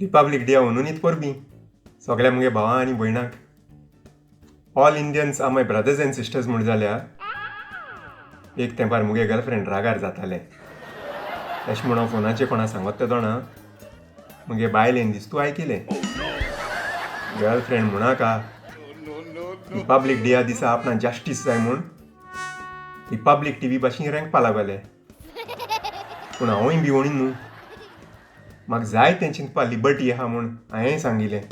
Republic day अंदूनीच परबीं सगळ्या मुगे भावां आनी भयणांक. All Indians are my brothers and sisters म्हूण जाल्यार एक तेंपार मुगे गर्लफ्रेंड रागार जातालें. अशें म्हूण हांव फोनाचेर कोणा सांगत तें जाणा, मुगे बायलेन दिस्तू आयकिलें. गर्लफ्रेंड म्हणाका, रिपब्लीक डेया दिसा आपणाक जस्टीस जाय म्हूण रिपब्लीक टीव्ही भाशेन रेंकपा लागलें. पूण हांवूय भिवणी न्हू, म्हाका जाय तें चिंतपा लिबर्टी आहा म्हूण हांवेंय सांगिलें.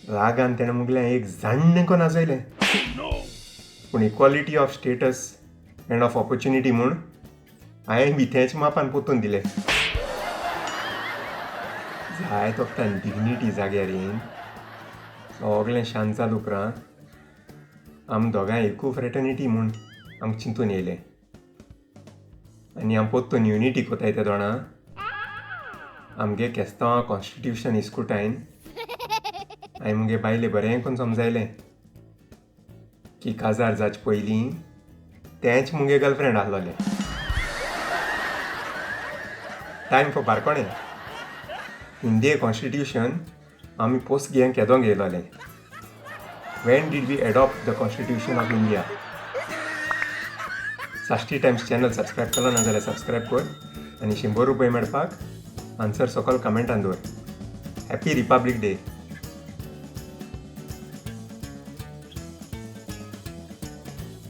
रागान तेणें मुगलें एक जाण्ण को नाचयलें. पूण equality of status and of opportunity म्हूण हांवें बी तेंच मापान पोतून दिलें. जाय तोखतान डिग्निटी जाग्यार येवन सगळें शांत जालें. उपरांत आम दोगांय एकू फ्रेटर्निटी म्हूण आमकां चिंतून येयलें आनी आम पोत्तून युनिटी कोताय ते दोणां आमगे केस्तांवां कॉन्स्टिट्युशन इस्कुटायन हांवें मुगे बायले बरें करून समजायलें की काजार जावचे पयलीं तेंच मुगे गर्लफ्रेंड आसलोलें. टायम फॉर बारकोणें. इंडिये कॉन्स्टिट्युशन आमी पोस्ट घेवन केदों घेयलोलें? When did we adopt the Constitution of India? Sashti times channel subscribe केलो ना जाल्यार सबस्क्रायब कर आनी 100 रुपये मेळपाक आन्सर सकयल कमेंटान दवर. Happy Republic Day.